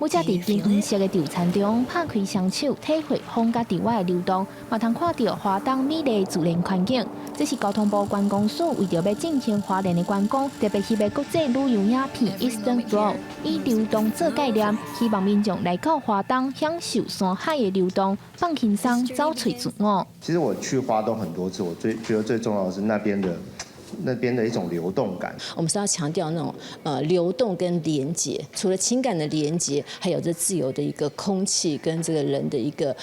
舞者佇金黃色的稻田中拍開雙手，體會風佮稻仔的流動，嘛通看著花東美麗自然環境。這是交通部觀光署為著欲振興花蓮的觀光，特別翕的國際旅遊影片《Eastern Flow》，以流動做概念，希望民眾來到花東享受山海的流動，放輕鬆，走揣自我。其實我去花東很多次，我最覺得最重要的是那邊的一種流動感。我們是要強調那種流動跟連結，除了情感的連結，還有這自由的一個空氣跟這個人的一個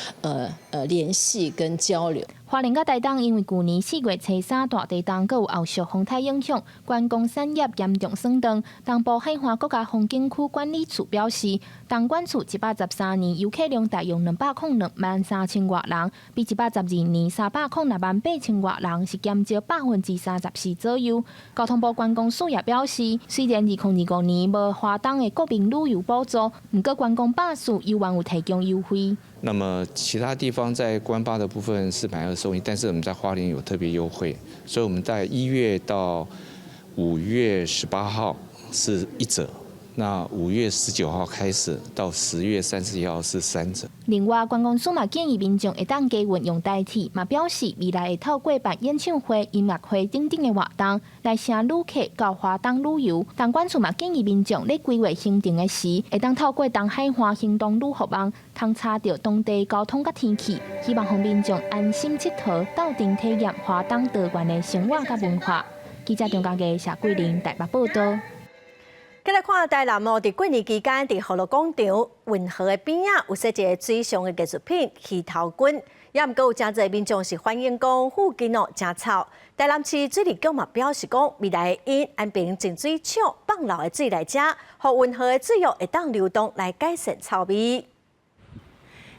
聯繫跟交流。花蓮佮台東因為舊年4月初3大地動，閣有後續風颱影響，觀光產業嚴重損斷。東部海岸國家風景區管理處表示，東管處113年遊客量大約202萬3千外人，比112年306萬8千外人是減少34%左右。交通部觀光署也表示，雖然2025年無花東的國民旅遊補助，毋過觀光巴士猶原有提供優惠。那麼其他地方在觀巴的部分是買二送一，但是我們在花蓮有特別優惠，所以我們在1月到5月18號是一折，那5月19號開始到10月31號是三折。另外，觀光署嘛建議民眾會當加運用台鐵，嘛表示未來會透過辦演唱會、音樂會等等的活動來吸旅客到花東旅遊。東管處嘛建議民眾咧規劃行程的時，會當透過東海岸行動旅服網，通查著當地交通佮天氣，希望予民眾安心𨑨迌，鬥陣體驗花東多元的生活佮文化。記者張家傑、謝桂玲台北報導。再來看台南哦，佇過年期間，佇河樂廣場運河的邊仔有設一個水上的藝術品魚頭軍，也毋過有誠濟民眾是反映講附近哦誠臭。台南市水利局嘛表示講，未來會𪜶安平淨水廠放漏的水來遮，予運河的水域會當流動來改善臭味。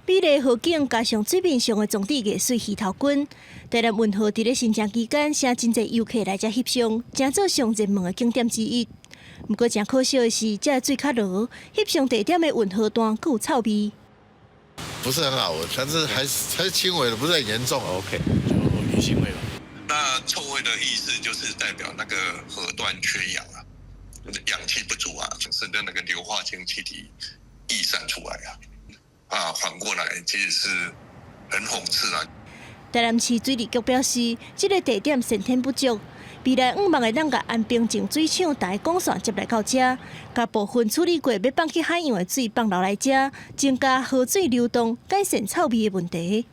美麗河景加上水面上的裝置藝術魚頭軍，台南運河佇咧新春期間，吸真濟遊客來遮翕相，成做上熱門的景點之一。毋過，誠可惜的是，這水較濁，翕相地點的運河段閣有臭味。不是很好聞，但是還是輕微的，不是很嚴重。 OK，就魚腥味吧。那臭味的意思就是代表那個河段缺氧啊，氧氣不足啊，使得那個硫化氫氣體逸散出來啊。啊，反過來其實是很諷刺啊。台南市水利局表示，這個地點先天不足。未來向望會當共安平淨水廠台管線接來到遮，共部分處理過欲放去海洋的水放流來遮，增加河水流動，改善臭味的問題。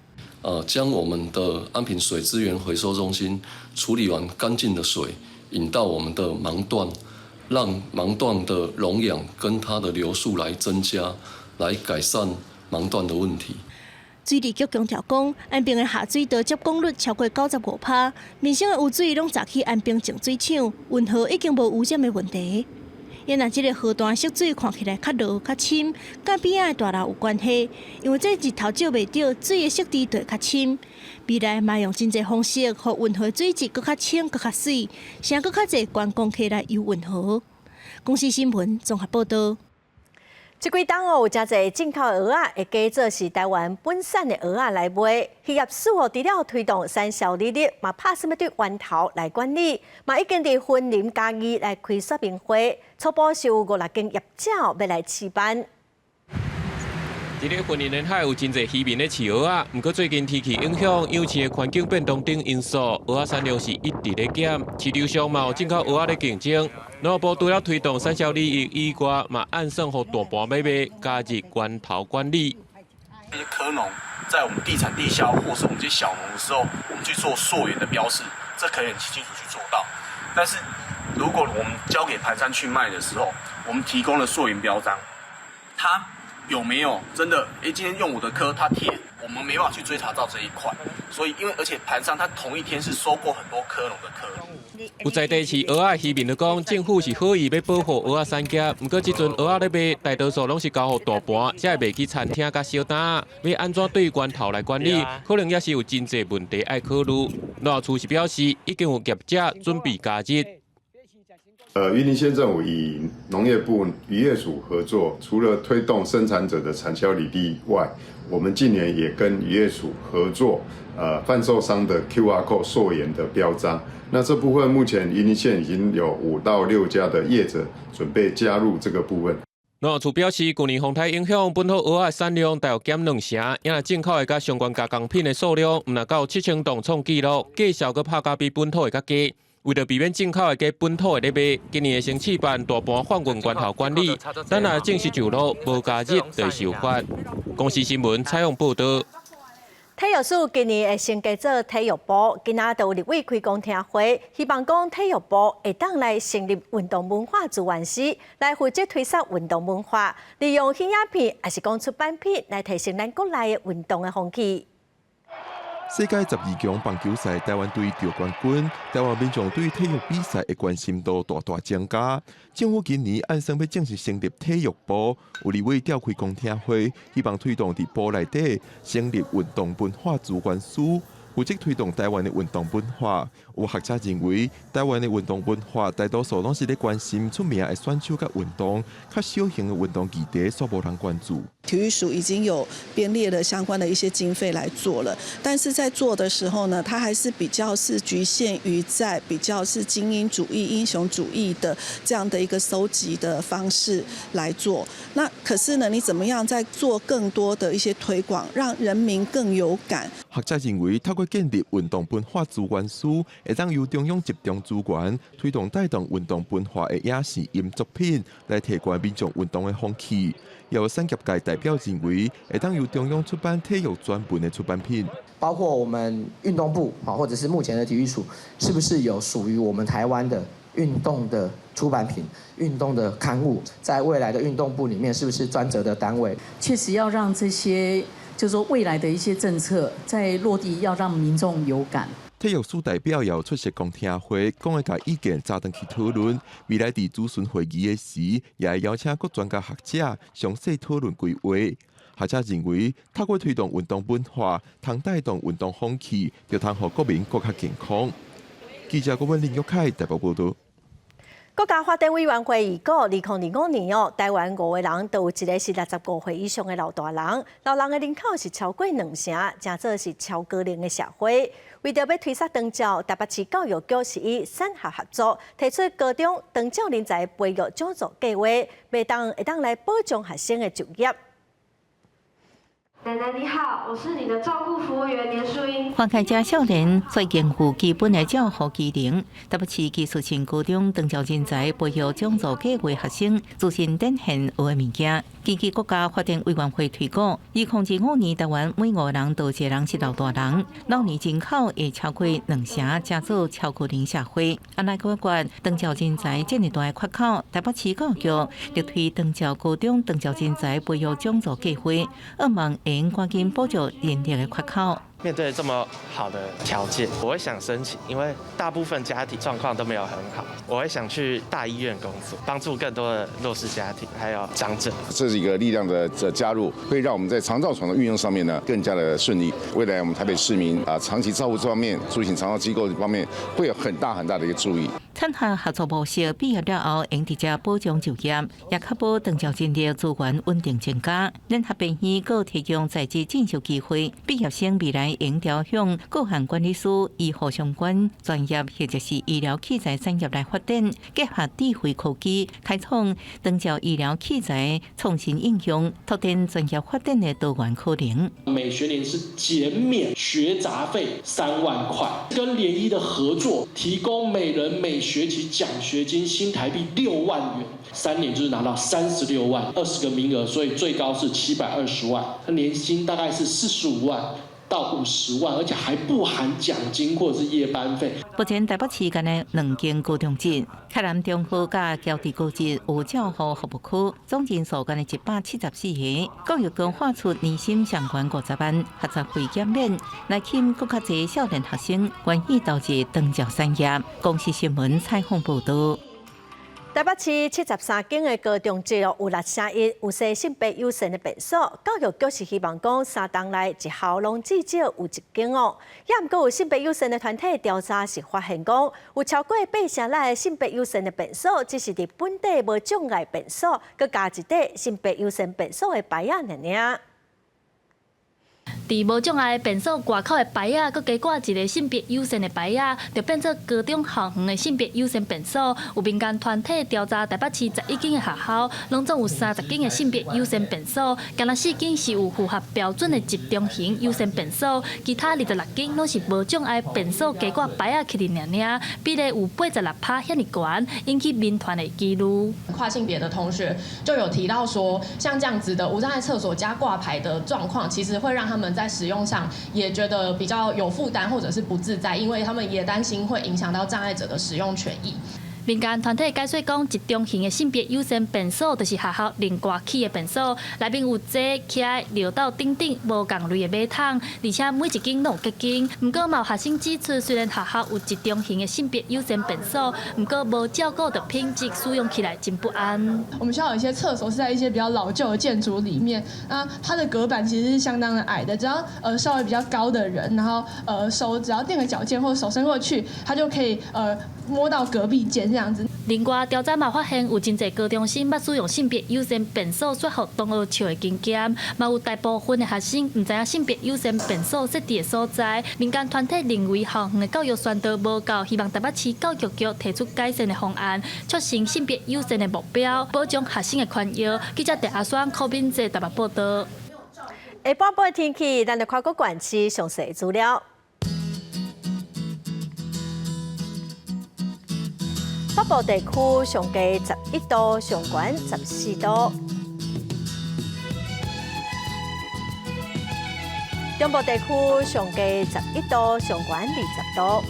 將我們的安平水資源回收中心處理完乾淨的水，引到我們的盲段，讓盲段的溶氧跟它的流速來增加，來改善盲段的問題。水利局強調講，安平的下水道接管率超過95%，民生的污水攏閘去安平淨水廠，運河已經無污染的問題。也若這个河段色水看起來較濁較深，佮邊仔的大樓有關係，因為這日頭照袂著，水的色調就會較深。未來嘛用真濟方式，予運河水質閣較清、閣較媠，吸閣較濟觀光客來遊運河。公視新聞綜合報導。這幾冬哦，有誠濟進口的蚵仔會假做是台灣本產的蚵仔來賣。漁業署哦，除了推動產銷履歷，嘛拍算欲對源頭來管理，嘛已經佇雲林嘉義來開說明會，初步是有五六間業者欲來試辦。佇咧雲林沿海有真濟漁民咧飼蚵仔，毋過最近天氣影響、養飼的環境變動等因素，蚵仔產量是一直咧減，市場上嘛有進口蚵仔咧競爭。農業部除了推動產銷履歷以外，嘛按算予大盤買賣加入源頭管理。這些蚵農在我們地產地銷或是我們這些小農的時候，我們去做溯源的標示，這可以很清楚去做到。但是如果我們交給盤商去賣的時候，我們提供了溯源標章，他有沒有真的？誒，今天用我的蚵，他貼，我們沒辦法去追查到這一塊。所以，因為而且盤商他同一天是收購很多蚵農的蚵。有在地飼蚵仔漁民就講，政府是好意欲保護蚵仔產業，毋過這陣蚵仔咧賣，大多數攏是交予大盤，才會賣去餐廳佮小檔。欲按怎對源頭來管理，可能也是有真濟問題愛考慮。農業處是表示，已經有業者準備加入。雲林縣政府與農業部漁業署合作，除了推動生產者的產銷履歷外，我們近年也跟漁業署合作，販售商的 QR code 溯源的標章。那這部分目前雲林縣已經有5到6家的業者準備加入這個部分。農業處表示，舊年風颱影響，本土蚵仔產量大約減兩成，也若進口的佮相關加工品的數量，毋但到7000噸創紀錄，價數閣拍甲比本土的較低。為著避免進口的假本土的咧賣，今年會先試辦大盤販運源頭管理，等若正式上路，無加入就會受罰。公視新聞採訪報導。體育署今年會升格做體育部，今仔就有立委開公聽會，希望講體育部會當來成立運動文化資源司，來負責推廣運動文化，利用影片抑是講出版品來提升咱國內的運動的風氣。世界12強棒球賽，台灣隊著冠軍，台灣民眾對體育比賽的關心度大大增加。政府今年按算欲正式成立體育部，有立委召開公聽會，希望推動佇部內底成立運動文化資源司，負責推動台灣的運動文化。有學者認為，台灣的運動文化大多數攏是咧關心出名的選手佮運動，較小型的運動議題煞無人關注。體育署已經有編列了相關的一些經費來做了，但是在做的時候呢，它還是比較是局限於在比較是精英主義、英雄主義的這樣的一個收集的方式來做。那可是呢，你怎麼樣再做更多的一些推廣，讓人民更有感？學者認為，透過建立運動文化資源司，會當由中央集中資源，推動帶動運動文化的影視音作品，來提懸民眾運動的風氣。有產業界代表認為，會當由中央出版體育專門的出版品，包括我們運動部啊，或者是目前的體育署，是不是有屬於我們台灣的運動的出版品、運動的刊物，在未來的運動部裡面，是不是專責的單位？確實要讓這些，就是說未來的一些政策在落地，要讓民眾有感。體育署代表也有出席公聽會，講會共意見早轉去討論。未來佇諮詢會議的時，也會邀請各專家學者詳細討論規劃。學者認為，透過推動運動文化，通帶動運動風氣，就通予國民閣較健康。記者郭文林玉凱台北報導。國家發展委員會預估，2025年哦，台灣五個人就有一個是65歲以上的老大人，老人的人口是超過兩成，誠做是超高齡的社會。為著欲推捒長照，台北市教育局是與產學合作，提出高中長照人才培育獎助計劃，袂當會當來保障學生的就業。奶奶你好，我是你的照顧服務員連淑英。看起來少年，卻肩負基本的照護機能。台北市技術性高中長照人才培育獎助計劃學生，自信展現學的物件。根據國家發展委員會推估，2025年台灣每五個人就一個人是老大人，老年人口會超過兩成，成做超高齡社會。按來解決長照人才這麼大的缺口，台北市教育局力推長照高中長照人才培育獎助計劃，希望會用趕緊補足人力的缺口。面對這麼好的條件，我會想申請，因為大部分家庭狀況都沒有很好，我會想去大醫院工作，幫助更多的弱勢家庭還有長者。這是一個力量的加入，會讓我們在長照床的運用上面呢更加的順利。未來我們台北市民啊，長期照護這方面，住進長照機構這方面，會有很大很大的一個助益。產學合作模式畢業了後，會直接保障就業，也確保長照人力資源穩定增加。聯合病院閣提供在職進修機會，畢業生未來會調向個案管理師、醫護相關專業或者是醫療器材產業來發展，結合智慧科技，開創長照醫療器材創新應用，拓展專業發展的多元可能。每學年是減免學雜費3萬塊，跟聯醫的合作，提供每人每學期獎學金新台幣6萬元，3年就是拿到36萬，20個名額，所以最高是720萬，年薪大概是45萬到50萬，而且還不含獎金或者是夜班費。目前台北市干焦兩間高中職，克南中學佮僑地高職有照護服務區，總人數干焦174個。教育局喊出年薪上懸50萬，學雜費減免，來吸引閣較濟少年學生願意投入長照產業。公視新聞採訪報導。台北市73間的高中職有6成一有設性別友善的便所，教育局是希望講3冬內一校攏至少有一間哦。也毋過有性別友善的團體調查是發現講，有超過8成六的性別友善的便所，只是佇本地無障礙便所，閣加一塊性別友善便所的牌仔爾爾。佇無障礙便所外口的牌仔，閣加掛一个性別友善的牌仔，就變做高中校園的性別友善便所。有民間團體調查台北市11間的學校，攏總有30間的性別友善便所，干焦4間是有符合標準的集中型友善便所，其他26間攏是無障礙便所加掛牌仔起佇爾爾，比例有86%遐爾懸，引起民團的疑慮。跨性別的同學就有提到說，像這樣子的無障礙廁所加掛牌的狀況，其實會讓他們在使用上也覺得比較有負擔，或者是不自在，因為他們也擔心會影響到障礙者的使用權益。民間團體解說講，集中型的性別友善便所，就是學校另外起的便所，內面有坐、徛、尿斗等等無仝類的馬桶，而且每一間攏有隔間。毋過嘛有學生指出，雖然學校有集中型的性別友善便所，毋過無照顧著品質，使用起來真不安。我們學校有一些廁所是在一些比較老舊的建築裡面，那它的隔板其實是相當的矮的，只要稍微比較高的人，然後手只要墊個腳尖或手伸過去，它就可以摸到隔壁間。這樣子。另外，調查嘛發現，有真濟高中生捌使用性別友善便所說予同學笑的經驗，嘛有大部分的學生毋知影性別友善便所設置的所在。民間團體認為校園的教育宣導無夠，希望台北市教育局提出改善的方案，促成性別友善的目標，保障學生的權益。記者鄭阿雙、柯敏哲台北報導。下半晡天氣，咱來看各縣市詳細資料。北部地區上低11度，上懸14度；中部地區上低11度，上懸20度；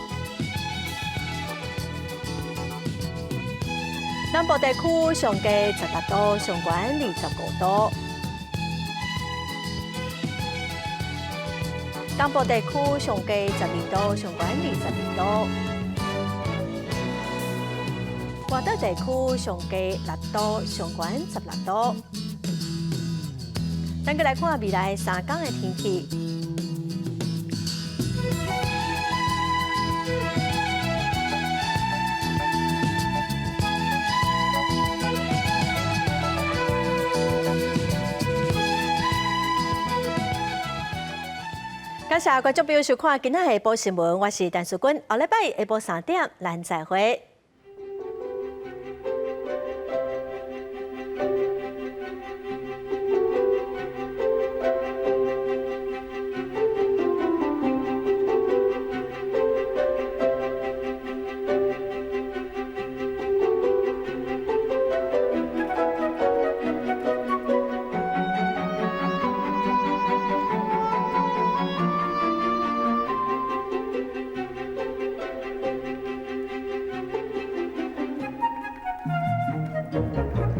南部地區上低18度，上懸25度；東部地區上低12度，上懸22度。外島地區上低6度，上懸16度。咱閣來看未來3工的天氣。感謝觀眾朋友收看今仔下晡新聞，我是陳淑君，後禮拜下晡3點，咱再會。